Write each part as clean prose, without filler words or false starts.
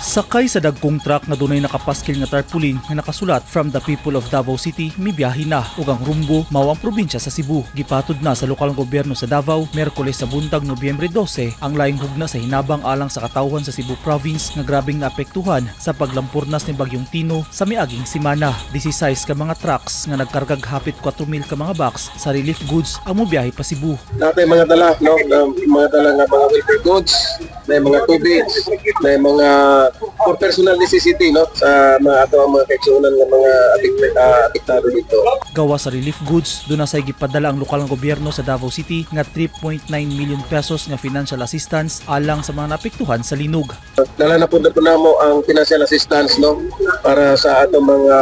Sakay sa dagkong truck nga dunay nakapaskil nga tarpaulin nga nakasulat "From the people of Davao City", mibiyahe na ug ang rumbo mao ang probinsya sa Cebu. Gipatod na sa lokal nga gobyerno sa Davao Miyerkules sa buntag, Nobyembre 12, ang laing hugna sa hinabang alang sa katawhan sa Cebu Province nga grabeng naapektuhan sa paglampurnas ni Bagyong Tino sa miaging semana. 16 ka mga trucks nga nagkargag hapit 4,000 ka mga box sa relief goods ang mobiyahe pa Cebu. Natay mga dala, no? Na, mga dala nga mga welfare goods, na mga tubig, na mga for personal necessity, no? Sa mga ato ang mga kaigsuonan nga mga apektado dito. Gawa sa relief goods, duna say gipadala ang lokal nga gobyerno sa Davao City nga 3.9 million pesos nga financial assistance alang sa mga naapektuhan sa linog. Dala na po namo ang financial assistance, no, para sa atong mga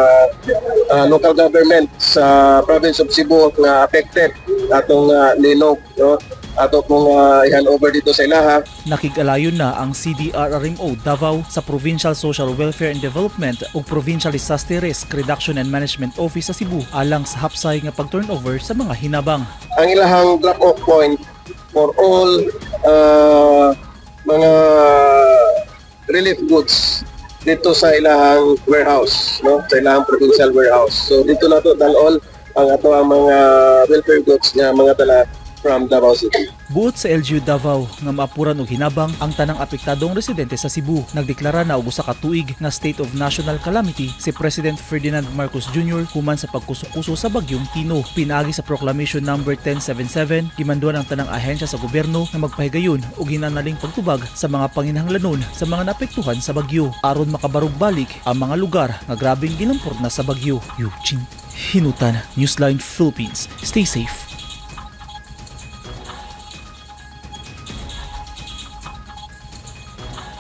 local government sa province of Cebu nga affected atong linog, no, ato pong i-hand over dito sa ilaha. Nakig-alayon na ang CDRRMO Davao sa Provincial Social Welfare and Development ug Provincial Disaster Risk Reduction and Management Office sa Cebu alang sa hapsay nga pag-turnover sa mga hinabang. Ang ilahang drop off point for all mga relief goods dito sa ilahang warehouse, no, sa ilahang provincial warehouse. So dito na to dalon ang ato ang mga welfare goods nga mga dala from Davao City. Buot sa LGU Davao nga maapuran og hinabang ang tanang apektadong residente sa Cebu. Nagdeklara na og usa ka tuig nga state of national calamity si President Ferdinand Marcos Jr. human sa pagkuso-kuso sa Bagyong Tino. Pinaagi sa Proclamation number 1077, gimanduan ang tanang ahensya sa gobyerno nga magpahigayon og hinanaling pagtubag sa mga panginahanglanon sa mga naapektuhan sa bagyo aron makabarug-balik ang mga lugar nga grabeng gilampurna sa bagyo. Eugene Hinutan, Newsline Philippines. Stay safe.